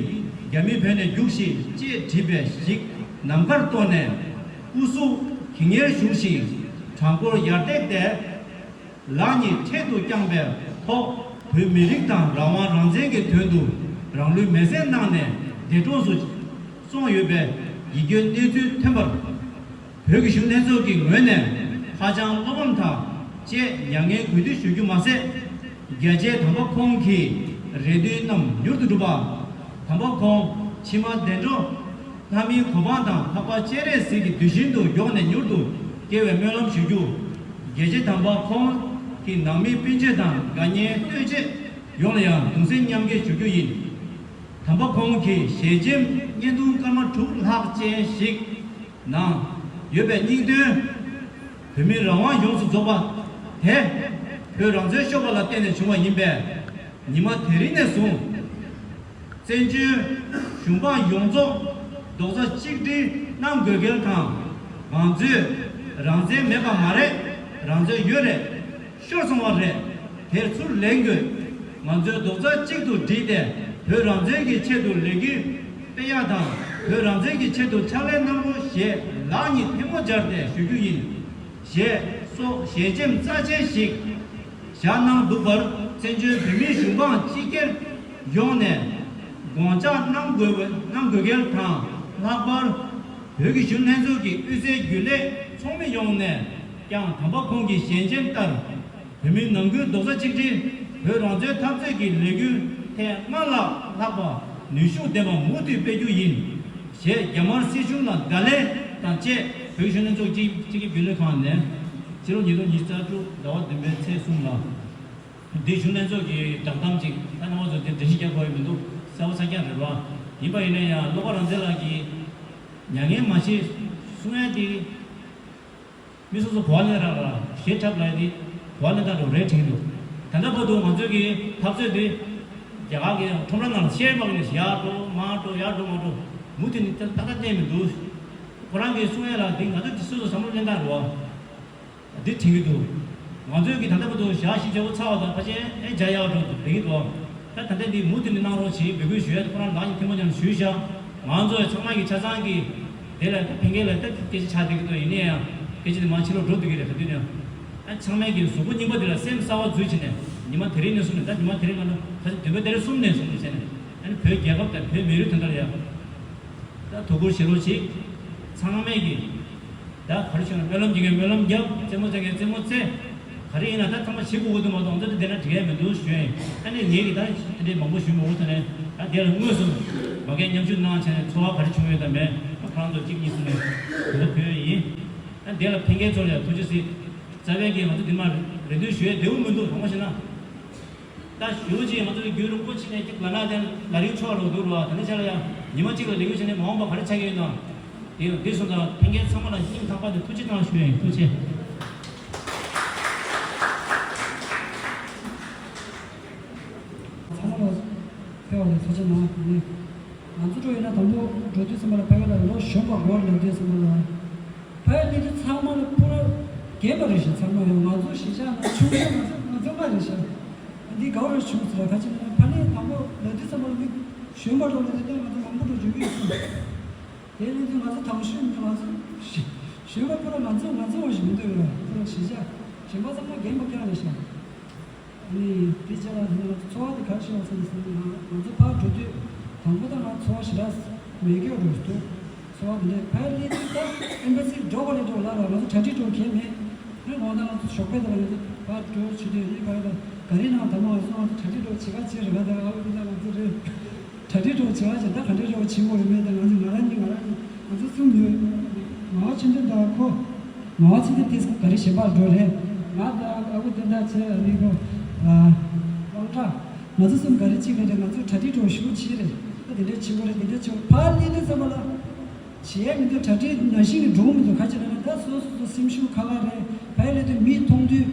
རྒྱ་མི་བོད་ནས་རྒྱུགས་ཤིག་ཅེས་བྲིས་པའི་ཞིག་ནམ་མཁར་གཏོར་ནས་སྐུ་གཟུགས་ཀྱི་ངེར་བཞུགས་ཤིང་གྲངས་འཁོར་ཡར་བཏེགས་ཏེ། ལག་གཉིས་འཕྲལ་དུ་བརྐྱངས་པའི་ཐོག་བོད་མི་རིགས་དང་རང་དབང་རང་བཙན་གྱི་དོན་དུ་རང་ལུས་མེར་སྲེག་གནང་ནས་འདས་གྲོངས་སུ་སོང་ཡོད་པའི་ཡིད་སྐྱོའི་གནས་ཚུལ་ཐོན་པར། བོད་ཀྱི་གཞོན་ནུ་ལྷན་ཚོགས་ཀྱི་ངོས་ནས་ཧ་ཅང་བློ་ཕམ་དང་བཅས་མྱ་ངན་གུས་འདུད་ཞུ་རྒྱུ་མ་ཟད། རྒྱལ་གཅེས་དམ་པ་ཁོང་གི་རེ་འདུན་རྣམས་མྱུར་དུ་འགྲུབ་པ། དམ་པ་ཁོང་ཕྱི་མ་བདེ་འགྲོ་ལྷ་མིའི་གོ་འཕང་དང་འཕགས་པ་སྤྱན་རས་གཟིགས་ཀྱི་གདུལ་ཞིང་དུ་མགྱོགས་ནས་མྱུར་དུ་སྐྱེ་བའི་སྨོན་ལམ་ཞུ་རྒྱུ། རྒྱལ་གཅེས་དམ་པ་ཁོང་གི་ནང་མི་སྤུན་མཆེད་དང་དགའ་ཉེ་ལྟོས་བཅས་ཡོངས་ལ་ཡང་གདུང་སེམས་མཉམ་སྐྱེད་ཞུ་རྒྱུ་ཡིན། དམ་པ་ཁོང་གི་ཞལ་ཆེམས་བརྙན་ཐུང་སྐར་མ་དྲུག་ལྷག་ཅན་ཞིག་ནང་ཡོད་པའི་སྙིང་དོན། བོད་མིའི་རང་དབང་ཡོངས་སུ་རྫོགས་པ་དེ་བོད་རང་བཙན་ཤོར་བ་ལ་བརྟེན་ནས་བྱུང་བ་ཡིན་པས། ཉི་མ་དེ་རིང་ནས་བཟུང་བཙན་བྱོལ་གཞུང་འབངས་ཡོངས་རྫོགས་རྡོག་རྩ་གཅིག་སྒྲིལ་གནང་དགོས་གལ་དང་། ང་ཚོས་ རང་བཙན་མེད་པ་མ་རེད། རང་བཙན་ཡོད་རེད། ཤོར་སོང་བ་རེད། དེར་ཚུར་ལེན་དགོས། ང་ཚོས་རྡོག་རྩ་གཅིག་ཏུ་བསྒྲིལ་ཏེ་བོད་རང་བཙན་གྱི་ཆེད་དུ་ལས་འགུལ་སྤེལ་ཡག་དང་། བོད་རང་བཙན་གྱི་ཆེད་དུ་ཕྱག་ལས་གནང་རོགས་ཞེས་ལག་གཉིས་ཐལ་མོ་སྦྱར་ཏེ་ཞུ་རྒྱུ་ཡིན། ཞེས་སོགས་ཞལ་ཆེམས་རྩ་ཆེན་ཞིག་བཞག་གནང་འདུག་པར། བཙན་བྱོལ་བོད་མིའི་གཞུང་འབངས་སྤྱི་སྒེར་ཡོངས་ནས་དགོངས་འཇགས་གནང་དགོས་གནང་དགོས་གལ་དང་། ལྷག་པར་བོད་ཀྱི་གཞོན་ལྷན་ཚོགས་ཀྱི་དབུས་སའི་རྒྱུན་ལས་ཚོགས་མི་ཡོངས་ནས་ཀྱང་དམ་པ་ཁོང་གི་ཞལ་ཆེམས་ལྟར། བོད་མི་ནང་ཁུལ་རྡོག་རྩ་གཅིག་སྒྲིལ། བོད་རང་བཙན་འཐབ་རྩོད་ཀྱི་ལས་འགུལ་ཐད་སྔར་ལས་ལྷག་པ་ནུས་ཤུགས་ལྡན་པ་མུ་མཐུད་སྤེལ་རྒྱུ་ཡིན། ཞེས་རྒྱ་དམར་སྲིད་གཞུང་ལ་བརྡ་ལན་དང་བཅས་བོད་གཞོན་ནུ་ཚོགས་སྤྱི་སྤྱི་ཁྱབ་རྒྱུན་ལས་ཁང་ནས་ཕྱི་ལོ་ཉིས་སྟོང་ཉི་ཤུ་རྩ་དྲུག་ཟླ་བ་བདུན་པའི་ཚེས་གསུམ་ལ། འདི་གཞོན་ནུ་ཚོགས་ཀྱི་བསྒྲགས་གཏམ་ཅིག་ད་རྣམ་པ་ཚོ་འདིར་འགྲེལ་བཤད་རྒྱག་དགོས་ཡ་མི་འདུག་གསལ་པོ་ཆགས་ཀྱི་རེད་བ། ཡིན་པ་ཡིན་ན་ཡང་བློ་དགའ་རང་བཙན་ལགས་ཀྱིས་མྱ་ངན་མ་བྱེད་གསུང་ཡ་དེ། མི་སོ་སོ་གོ་བ་ལེན་རག་ལ་ཞེ་ཁྲབ་ལ་དེ་གོ་བ་ལེན་སྟངས་འགྲོ་རེད་དྲན་གྱི་འདུག་ད་ལྟ་བར་དུ་ང་ཚོའི་གི་འཐབ་རྩོད་དེ་རྒྱ་གར་གྱི་ཁྲོམ་ར་ནང་ལ་ཤེར་མ་གི་ནས་ཡར་འགྲོ་མར་འགྲོ་ཡར་འགྲོ་མར་འགྲོ་མུ་མཐུད་ནས་ཏག་ཏག་བསྟན་མི་འདུག་ཁོ་རང་གིས་གསུང་ཡ་ལ་འདི་ང་ཚོ་འདི་སོ་སོ་བསམ་བློ་ལེན་སྟངས་རེད་བ། འདི་དྲན་གྱི་འདུག་ང་ཚོའི་གི་ད་ལྟ་བར་དུ་ཞག་བཞི་བཅུ་པོ་ཚར་བ་དང་ཕལ་ཆེར་ཨེ་མཇལ་ཡག་འགྲོ་འདུག་བསྡད་ཀྱི་འདུག་ད་ད་ལྟ་འདི་མུ་མཐུད་ནས་གནང་རོགས་བྱེད་འབོད་སྐུལ་ཞུ་ཡ་ཁོ་རང་ལག་གཉིས་ཐལ་མོ་སྦྱར་ནས་ཞུས་བཞག་ང་ཚོ་ཚང་མ་གི་ཆ་ཚང་གི་དེ་ལ་ད་ཕན་ཁེ་ལ་ད་སྐད་ཆ་ཆགས་བསྡད་ཀྱི་འདུག་ཡིན་ན་ཡང་སྐད་ཆ་དེ་མར་ཕྱི་ལོགས་འགྲོ་སྡོད་ཀྱི་རེད། ག་དུས་ནས་ཨ་ཚང་མས་གི་གཟུགས་པོ་རྙིང་པ་དེ་ལ་སེམས་གསར་བ་འཛུལ་བྱས་ནས་ཉི་མ་དེ་རིང་ནས་བཟུང་ནས་ད་ཉི་མ་དེ་རིང་ལ་ན་ད་ཆ་བདུན་པ་དེ་རིང་གསུམ་ནས་བཟུང་ནས་བྱས་ནས་ཨ་ནི་བོད་རྒྱལ་ཁབ་དང་བོད་མི་རིགས་དོན་དག་ལ་ཡ་ད་དོ་ཁུར་བྱེད་རོགས་བྱེད། ཚང་མས་གི་ད་ག་རེ་བྱུང་ན་སྨོན་ལམ་རྒྱག་མཁན་སྨོན་ལམ་རྒྱབ། རྩེད་མོ་རྩེ་མཁན་རྩེད་མོ་རྩེ། ག་རེ་ཡིན་ན་ད་ཚང་མ་བྱེད་དགོས་ཀྱི་འདུག་མ་གཏོགས་ང་ཚོ་འདི་བསྡད་ན་འགྲིག་ཡ་མི་འདུག་ཞུ་ཡ་ཡིན། ཨ་ནི་ངས་ཀྱི་ད་དེ་འདྲའི་མང་པོ་ཞུ་མི་འོང་ཟེར་ནས་ད་དེ་ལ་དངོས་སུ་མ་གིར་མཉམ་ཞུགས་གནང་བྱས་ནས་ཚོར་བ་ག་རེ་བྱུང་ཡོད་དམ་མེད་ཁོ་རང་ཚོ་གཅིག་གཉིས་གསུངས་ནས་གོ་སྐབས་ཕུལ་ཡ་ཡིན། ཨ་དེ་ལ་ཕན་མཁན་ཚོ་ལ་ཡང་ཐུགས་རྗེ་གཟིགས། རྩ་བའི་གི་ང་ཚོ་འདི་མ་རེ་འདུན་ཞུ་ཡ་བདེ་པོ་མི་འདུག་དྲང་པོ་བཤད་ན། ད་ཞུ་ཅིག་ང་ཚོ་རྒྱུན་རིང་པོ་ཕྱིན་ནས་ཅིག་ལ་ན་དེ་ལ་རིང་ཆོག་ལོ་འདུག་རོ། ད་ནི་ཆ་ལ་ཡང་ཉི་མ་གཅིག་ལ་ལས་འགུལ་བྱས་ནས་མ་འོངས་པ་ག་རེ་ཆགས་ཀྱི་ཡོད་ན། དེ་ཡང་དེ་སོང་ཙང་ཕན་མཁན་ཚང་མ་ལ་སྙིང་ཐག་པ་ནས་ཐུགས་རྗེ་གནང་ཞུ་ཡ་ཡིན། ཐུགས་རྗེ་ཆེ། ཚང་མ་ལ་ཕེབས་པ་ལ་ཐུགས་རྗེ་གནང་། ང་ཚོ་འགྲོ་ཡིན་ན་དང་པོ་འགྲོ་དུས་ཙམ་པ་ལ་ཕ་གི་ལ་ལོ་གཞོན་པ་འགོར་ལབ་དུས་ཙམ་པ་ལ། ཕ་གི་སླེབས་དུས་ཚང་མ་ལ་པུ་ར་རྒན་པ་རེད་ཤག་ཚང་མ་ཡང་ང་ཚོ་གཞིས་ཆགས་ནང་ཆུང་ཆུང་ང་ཚོ་ང་ཚོ་ང་རེད་ཤག་འདི་ག་བར་བྱུང་ཟེར་བ་ཁ་ཅིག་ན་ཕ་ནས་དང་པོ་ལབ་དུས་ཙམ་པ་ལ་མི་གཞོན་པ་འགྲོ་ལབ་དུས་ང་ཚོ་མང་པོ་འགྲོ་འཇུག་གི་ཡོད་ཚུལ། དེ་ལས་དུས་ང་ཚོ་དང་ཤོས་མི་ང་ཚོ་གཞོན་པ་པུ་ར་ང་ཚོ་ང་ཚོ་བ་ཞིག་མི་འདུག་ཡོད། པུ་ར་གཞིས་ཆགས་གཞན་པ་ཚང་མ་རྒན་པ་རྐྱང་རེད་ཤག་ནི་དེ་རྗེས་ལ་ནི་ཚོར་བ་དེ་ག་རེ་ཤེས་པ་ཟེར་ན་ཟེར་ན་ང་ང་ཚོ་ཕར་འགྲོ་དུས་དང་པོ་ད་ང་ཚོར་བ་ཞེ་དྲག་མེད་སྐྱོ་རུ་འདུག་ཚོར་བ་དེ་འདྲ་ཕར་སླེབས་དུས་ད་ཨེམ་བྷ་སི་འགྲོ་དགོས་རེད་འགྲོ་ལ་ར་ང་ཚོ་གྲ་སྒྲིག་འགྲོ་མཁན་མེད། ནི་ང་ད་ང་ཚོ་ཞོགས་པའི་ད་ང་ཚོ་ཕར་འགྲོ་བྱེད་དུས་ནི་ཕར་ད་ག་རེ་ནང་ད་མ་ང་ཚོ་ང་ཚོ་གྲ་སྒྲིག་འགྲོ་བྱེད་ག་བྱེད་རེད་ག་ད་ཨ་བུ་ད་ང་ཚོ་རེད། གྲ་སྒྲིག་འགྲོ་བྱེད་པ་བྱེད་ད་ག་འདྲ་འགྲོ་བྱེད་དགོས་ཡོད་མེད་ད་ང་ཚོ་ང་རང་གཉིས་ང་རང་གཉིས་ང་ཚོ་གསུམ་ཡོད། ངག་དབང་ཆོས་ལྡན་དང་ཁོ། ངག་དབང་ཆོས་ལྡན་དེ་ག་རེ་གཞན་པར་འགྲོ་རེད། ང་དང་ཨ་ཁུ་བསྟན་དར་ཚེ་ཨ་ནི་ཁོ། དབང་གྲགས། ང་ཚོ་གསུམ་ག་རེ་གཅིག་རེད་རེད། ང་ཚོ་གྲ་སྒྲིག་འགྲོ་ཞུ་བྱེད་རེད། ད་དེ་འདྲ་བྱེད་དགོས་རེད། དེ་འདྲ་བྱེད་དགོས། ཕར་སླེབས་དུས་ཙམ་པ་ལ། བྱེད་ཡས་མི་འདུག་གྲ་སྒྲིག་ནང་བཞིན་གྱི་འགྲོ་མི་འདུག་ག་ཅི་ལབ་ན་ད་སོ་སོ་སོ་སེམས་ཤུགས་ཁག་ཁག་རེད། ཕར་སླེབས་དུས་མི་མཐོང་དུས་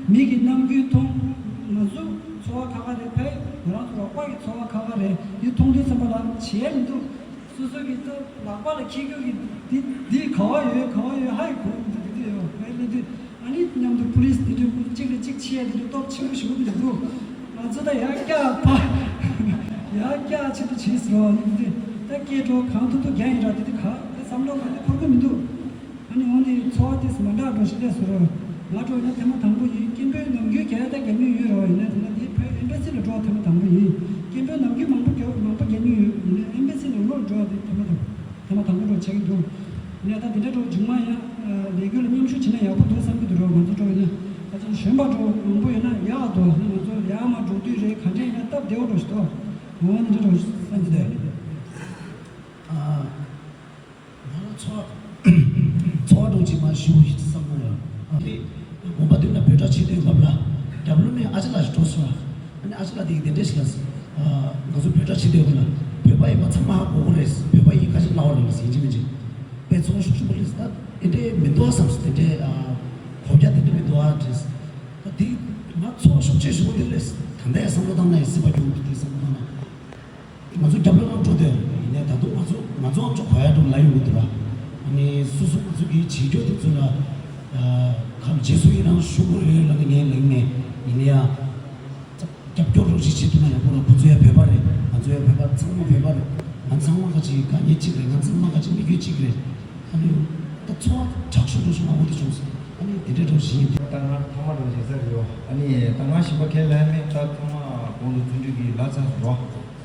མི་གི་རྣམ་འགྱུར་མཐོང་། ང་ཚོ་ཚོར་བ་ཁག་ཁག་རེད། ཕར་ང་རང་ཚོ་རོགས་པ་གི་ཚོར་བ་ཁག་ཁག་རེད། འདི་མཐོང་དུས་ཙམ་པ་ལ་བྱེད་ཡས་མི་འདུག་སོ་སོ་གི་ལག་པ་ལ་འཁྱེར་རྒྱུ་གི་འདི་འདི་ག་བ་ཡོད་ག་བ་ཡོད་ཧ་ཡི་གོ་མི་འདུག་འདི་འདི་ཡོད་ཕར་སླེབས་དུས། ཨ་ནི་མཉམ་དུ་པུ་ལིས་དེ་འདྲ་གཅིག་ལ་གཅིག་ཆེ་དེ་འདྲ་སྟོབས་ཆེན་པོ་ཞིག་མི་འདུག་ང་ཚོ་ད་ཡར་བཀྱག་ཕ། ཡར་བཀྱག་ཆེད་དུ་བྱས་ཟེར་བ་ཡིན་དེ། ད་སྐད་འགྲོ་གང་ཐུབ་ཐུབ་རྒྱག་ཡིན་ར་དེ་དེ་ག་ད་བསམ་བློ་གང་དེ་འཁོར་གི་མི་འདུག་ཨ་ནི་འོང་དེ་ཚོར་བ་དེ་མ་འདྲ་འགྲོ་ཞིག་ལས་ཟེར་རོ། ང་འགྲོ་ཡིན་ན་ཐེངས་མ་དང་པོ་ཡིན། སྐད་འབོད་ནམ་རྒྱུན་རྒྱག་ཡ་ད་རྒྱག་མྱོང་ཡོད་རོ། ཡིན་ན་དེ་ན་དེ་བོད་ཨེམ་བྷ་སི་ལ་འགྲོ་བ་ཐེངས་མ་དང་པོ་ཡིན། སྐད་འབོད་ནམ་རྒྱུན་མང་པོ་རྒྱག་མང་པོ་རྒྱག་མྱོང་ཡོད། ཡིན་ན་ཨེམ་བྷ་སི་ནང་ལོགས་འགྲོ་བ་དེ་ཐེངས་མ་དང་། ཐེངས་མ་དང་པོ་འགྲོ་བྱེད་ཀྱི་འདུག་ངས་ད་འདི་འདྲ་འགྲོ་མཇུག་མ་ཡང་ལས་འགུལ་ལ་མཉམ་ཞུགས་བྱེད་ན་ཡག་པོ་འདུག་བསམ་གྱི་འདུག་རོགས། ང་ཚོ་འགྲོ་ཡིན་ན་ད་ཅི་གཞོན་པ་འགྲོ་མང་པོ་ཡོད་ན་ཡག་འདུག་ང་ཚོ་ཡག་མ་འགྲོ་དུས་རེད། ག་འདྲ་ཡིན་ན་སྟབས་བདེ་བོ་འགྲོ་ཞིག་འདུག་འོ་འདི་འདྲ་འགྲོ་བསམ་གྱི་འདུག་ང་ཚོ་ཚོར་བ་འགྲོ་ཅིག་མ་ཞུ་ཡིན་བསམ་ན་ཡང་དེ་དགོངས་པ་འདུག་ན་བོད་ཕྲུག་ཆེ་དུས་སྐབས་ལ་རྒྱབ་ལོགས་ནས་ཨ་ཅག་ལགས་ཞིག་འགྲོ་སོང་། ཨ་ནི་ཨ་ཅག་ལགས་དེ་གི་དེ་འདྲས་ཞིག་ལ་ང་ཚོ་བོད་ཕྲུག་ཆེ་དུས་སྐབས་ལ་བོད་པ་ཡིན་པ་ཚང་མ་ཧ་གོ་གི་རེད། བོད་པ་ཡིན་ཁ་ཤས་ལབ་པ་རེད་ལ་ཡིན་གཅིག་མིན་གཅིག་དཔེ་ཚོར་ཤུགས་ཆེན་པོ་སླེབས་སོང་། ད་དེ་འདྲས་མི་འདུག་བསམ་སོང་། དེ་འདྲས་གོ་རྒྱ་དེ་འདྲས་མི་འདུག་ཨ་དྲིས། ད་དེ་ང་ཚོར་ཤུགས་ཆེ་ཞུ་གི་འདི་ལས་ད་ལྟ་ཡང་བསམ་བློ་བཏང་ན་ཡང་སྲིད་པ་སྐྱོང་གི་དེ་བསམ་བློ་བཏང་ན། ང་ཚོ་རྒྱབ་ལོགས་ལ་འགྲོ་དེ་ཡིན་ནའི་ད་དུང་ང་ཚོ་ང་ཚོའང་ཅུང་གོ་ཡ་འགྲོ་ལ་ཡོང་གི་འདུག་ར། ཨ་ནི་སོ་སོ་ང་ཚོ་གི་བྱེད་སྐྱོ་དེ་ཚོ་ལ་ ཁམས་རྗེས་སུ་ཡི་རང་ཞུ་དགོས་རེད་ལབ་ནས་ངས་ལབ་མེད། ཡིན་ན་ཡང་། རྒྱབ་སྐྱོར་རོགས་ཞིག་བྱེད་ཐུབ་ན་ཡག་པོ་རེད། ཁོ་ཚོ་ཡང་བོད་པ་རེད། ང་ཚོ་ཡང་བོད་པ། ཚང་མ་བོད་པ་རེད། ང་ཚང་མ་ག་ཅིག་དགའ་ཉེ་གཅིག་རེད། ང་ཚང་མ་ག་ཅིག་མི་རྒྱུད་གཅིག་རེད། ཨ་ནི། ད་ཚོར་བ་དྲག་ཤོས་འགྲོ་བྱུང་བ་འོ་དེ་བྱུང་སོང་། ཨ་ནི་དེ་འདྲའི་འགྲོ་བཞིན་ཡིན། ད་ང་ཐ་མ་འགྲོ་བྱེད་ས་རེད་ཡོ། ཨ་ནི་ད་ང་ཞིམ་པ་ཁས་ལེན་མེད། ད་ཚང་མ་གོང་དུ་བརྩོན་འགྲུས་ཀྱི་ལ་ཚ་རོ།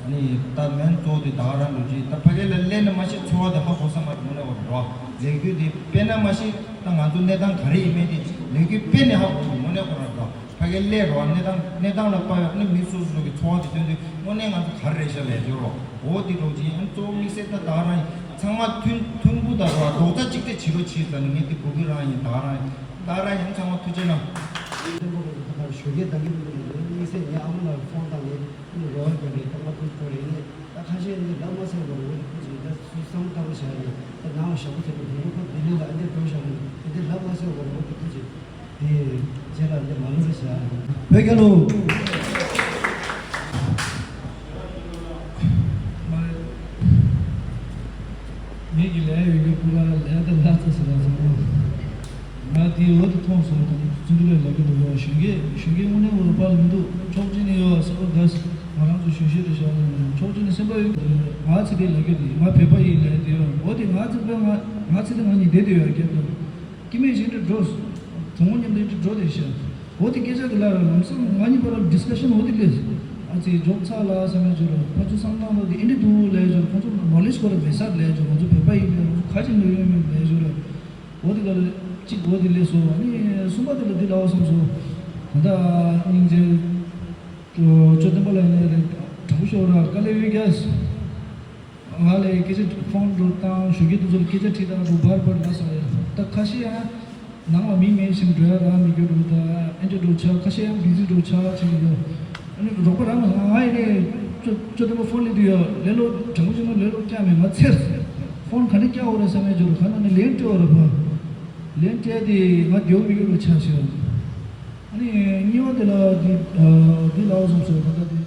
ཨ་ནི་ད་མེན་གཙོ་བོ་དེ་ད་ག་རང་འགྲོ་གི། ད་ཕ་གི་ལ་སླེབས་ན་མ་གཞི་ཚོར་བ་དེ་ཧ་གོ་ས་མ་རེད། དངོས་གནས་ཁོ་རང་རོ། ལས་འགུལ་དེ་དཔེར་ན་མ་གཞི་ད་ང་ཚོ་གནས་སྟངས་ག་རེ་ཡིན་མིན་དེ་ལས་འགུལ་དཔེ་ནས་ཧ་གོ་གི། དངོས་གནས་ཁོ་རང་རོ། ཕ་གི་སླེབས་རོ། གནས་སྟངས་གནས་སྟངས་ལ་དཔག་ཡོད། ཨ་ནི་མི་སོ་སོ་གི་ཚོར་བ་དེ་སྟོན་དུས་དངོས་གནས་ང་ཚོ་ག་རེ་རེད་ཤག་ལས་སྦྱོར་རོ། འོ་དེ་འགྲོ་གི་ཡིན། ཨ་ནི་གཙོ་བོ་དམིགས་བསལ་ད་ད་ག་རང་ཡིན། ཚང་མ་མཐུན་མཐུན་པོ་དང་རོ། རྡོག་རྩ་གཅིག་སྒྲིལ་བྱེད་རོགས་བྱེད་ཟེར་ནས་ངས་དེ་གོ་གི་རང་ཡིན། ད་ག་རང་ཡིན། ད་ག་རང་ཡིན། ཚང་མ་ཐུགས་རྗེ་གནང་། བསྟན་པ་ལ་ད་ག་ཞོགས་ཀས་ད་གིན་དམིགས་བསལ་ངའི་ཨ་མ་ལ་ཕོན་བཏང་ནས། ཨ་ནི་རེ་བ་རྒྱག་གི། ད་ང་ཁོ་ཁོ་རེ་ནས་ད་ཁ་ཤས་ནི་ལབ་མ་ཟེར་བར་འོ་དེ་ཁོ་ཚོས་ད་སུ་བསམ་བཏང་བཞག་ནས་ད་ནང་ཞག་པོ་ཚོ་གི་དེ་ནི་ཁོ་ལྡི་ལི་ལ་ཨ་འདིར་འགྲོ་བཞག་ནས་དེ་འདྲ་ལབ་མ་ཟེར་བར་འོ་དེ་ཁོ་ཚོས་དེ་རྗེས་ལ་འདི་མ་ལོ་རེ་བཞག་བོད་རྒྱལ་ལོ། ངེད་ཀྱི་ལས་ཡོད་རྒྱུ་ཕུ་ལ་ལས་དང་ལྷ་ཚ་ཟེར་བ་ཚང་མ། ང་དེའི་འོག་ཏུ་མཐོང་སོང་དང་བརྩོན་འགྲུས་ལ་ལབ་ཀྱི་འདུག་གོ། གཞོན་སྐྱེས་གཞོན་སྐྱེས་དངོས་གནས་འོ་ར་པ་ལ་མི་འདུག་ཕྱོགས་གཅིག་ནས་ཡོད་སེམས་པ་དགའ། ང་རང་ཚོ་གཞོན་སྐྱེས་རེད་ཤག་ལ་ཕྱོགས་གཅིག་ནས་སེམས་པ་ཡོད། ང་ཚེ་འདི་ལབ་ཀྱི་རེད། ང་བོད་པ་ཡིན་ལབ་དེ་ཡོད། འོ་དེ་ང་ཚེ་འདི་ང་ང་ཚེ་འདི་ང་གཉིས་བསྡད་དེ་ཡོད་སྐད་དུ། སྐྱེ་དམན་ཞིག་འདྲ་འགྲོ། གྲོགས་མོ་མཉམ་དུ་འདྲ་འགྲོ་དེ་ཤག་འོ་དེ་སྐད་ཆ་དེ་ལ་ལམ་སང་ང་གཉིས་བར་ལ་ཌིསི་ཀ་ཤན་འོ་དེ་སླེབས། ཨ་ཙི་འཇོག་ཚར་ལ་བསམ་ཡ་ཅིག་རེད། ཁོ་ཚོ་བསམ་སྟངས་ལ་དེ་ཨེ་འདྲ་འདུག་ལབ་ཡ་ཅིག་རེད། ཁོ་ཚོ་ནོ་ལེཇ་ཁོ་ར་མེད་ས་ལབ་ཡ་ཅིག་ང་ཚོ་བོད་པ་ཡིན་ནའི་ང་ཚོ་ག་ཅིག་ལ་ཡོད་མེད་ལབ་ཡ་ཅིག་རེད། འོ་དེ་ག་ལ་གཅིག་འོ་དེ་སླེབས་སོང་། ཨ་ནི་གསུམ་པ་དེ་ལ་འདི་ལབ་བསམ་སོང་། ད་ལྟ་སྙིང་རྗེ། ཅོ་ཅོ་བསྟན་པ་ལ་ཡིན་ནའི་རེད། དྲང་པོ་ཤོད་ར་དཀའ་ལས་ཡོད་རྒྱུ། ང་ལ་སྐད་ཆ་ཕོན་འགྲོ་བཏང་། གཞོན་སྐྱེས་དེ་ཚོ་ལ་སྐད་ཆ་དྲིས་བཏང་འགྲོ་བར་བར་ལ་སོང་ཡ། ད་ཁ་ཤས་ཡང་ནང་ལ་མི་མེད་བཞིན་འགྲོ་ཡ་རག་མི་འགྱུར་འགྲོ། ད་ཨེ་འདྲ་འགྲོ་ཆགས། ཁ་ཤས་ཡང་བི་ཟི་འགྲོ་ཆགས་བྱེད་ཀྱི་ཡོད། ཨ་ནི་རོགས་པ་རང་ལ་ང་ཡི་ནས་ཅོ་ཅོ་བསྟན་པ་ཕོན་སླེབས་དུས་ཡ་ལེ་ལོ་དྲང་པོ་བྱས་ན་ལེ་ལོ་རྒྱག་མེད། ང་ཚེར་ཕོན་ག་ནས་རྒྱག་འོ་རེད་བསམ་ཡ་འགྱུར། ག་ན་ནས་ལན་སྤྲད་འོ་རེད་པ། ལན་སྤྲད་དེ་ང་རྒྱག་མི་འགྱུར་བ་ཆགས་ཤག་ཨ་ནི་གཉིས་པ་དེ་ལ་འདི་འདི་ལབ་བསམ་སོང་། ད་ལྟ་འདི།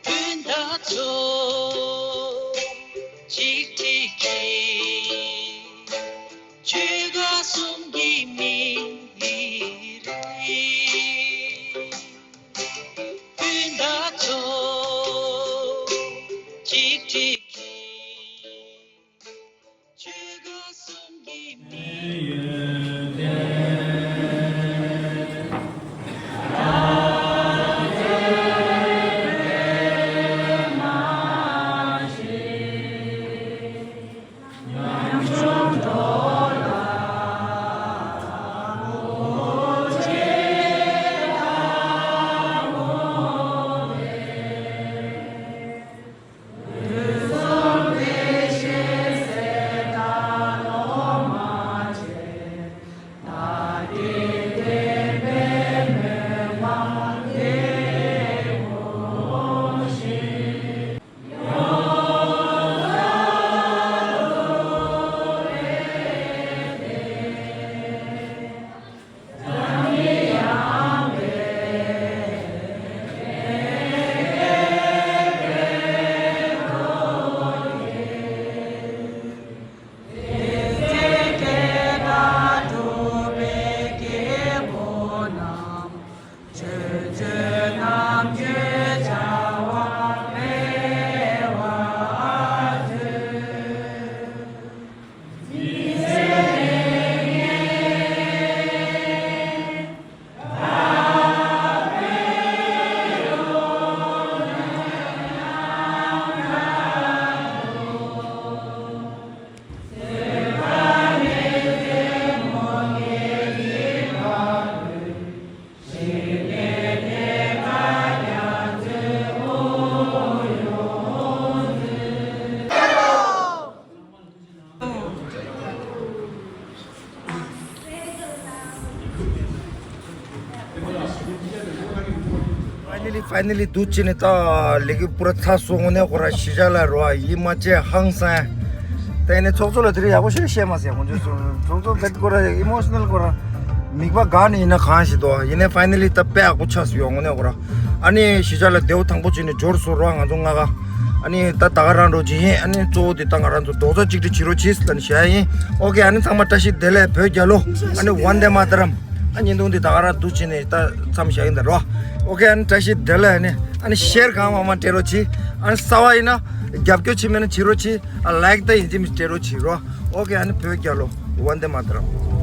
སྤུན་ཟླ་ཚོ་གཅིག་སྒྲིལ་གྱིས་ཆོལ་ཁ་གསུམ་གྱི་མི་རིགས། སྤུན་ཟླ་ཚོ་གཅིག་སྒྲིལ་གྱིས། Finally འདུག་ཅི་ནི་ད་ལེགས་པུ་ར་ཚ་སོ་ངོ་ནས་ཁོ་ར་ཤི་ཇ་ལ་རོ་ཡི་མ་ཅེ་ཧང་སང་། ད་ཡིན་ནི་ཚོགས་གཙོ་ལ་དེ་རིང་ཡག་པོ་ཞིག་བཤད་མ་ཟེར་ཁོང་ཚོས་སོང་། ཚོགས་གཙོ་བེད་ཁོ་ར་ཨི་མོ་ཤི་ནལ་ཁོ་ར་མིག་པ་ག་ནི་ཡིན་ན་གང་ཞིག་འདུག་ཡིན་ནི་ཕའི་ནལ་ལི་ད་དཔེ་ཡག་པོ་ཆགས་སོ་ཡོང་ངོ་ནས་ཁོ་ར། ཨ་ནི་ཤི་ཇ་ལ་དེའུ་དང་པོ་ཅི་ནི་འབྱོར་སོ་རོ་ང་ཚོ་ང་ག་ཨ་ནི་ད་ད་ག་རང་འགྲོ་ཅི་ཡིན། ཨ་ནི་གཙོ་བོ་དེ་ད་ང་རང་ཚོ་རྡོག་རྩ་གཅིག་སྒྲིལ་བྱེད་རོགས་གྱིས་ལ་ནི་བཤད་ཡིན། ཨོ་ཀེ། ཨ་ནི་ཚང་མ་བཀྲ་ཤིས་བདེ་ལེགས། བོད་རྒྱལ་ལོ། ཨ་ནི་ཝན་དེ་མ་ཏ་རམ། ཨ་ཉིན་དུང་འདི་ད་ག་རང་འདུག་ཅི་ནས་ད་མཚམས་བཞག་ཡིན་ད་རོ། ཨོ་ཀེ། ཨ་ནི་བཀྲ་ཤིས་བདེ་ལེགས། ཨ་ནི་ཨ་ནི་ཤེར་གང་མང་མང་སྤྲད་རོགས་གྱིས། ཨ་ནི་གསར་པ་ཡིན་ན་རྒྱབ་སྐྱོར་བྱེད་མེད་ན་བྱེད་རོགས་གྱིས། ཨ་ལའིཀ་ད་ཡིན་གཅིག་མིན་སྤྲད་རོགས་གྱིས་རོ། ཨོ་ཀེ། ཨ་ནི་བོད་རྒྱལ་ལོ། ཝན་དེ་མ་ཏ་རམ།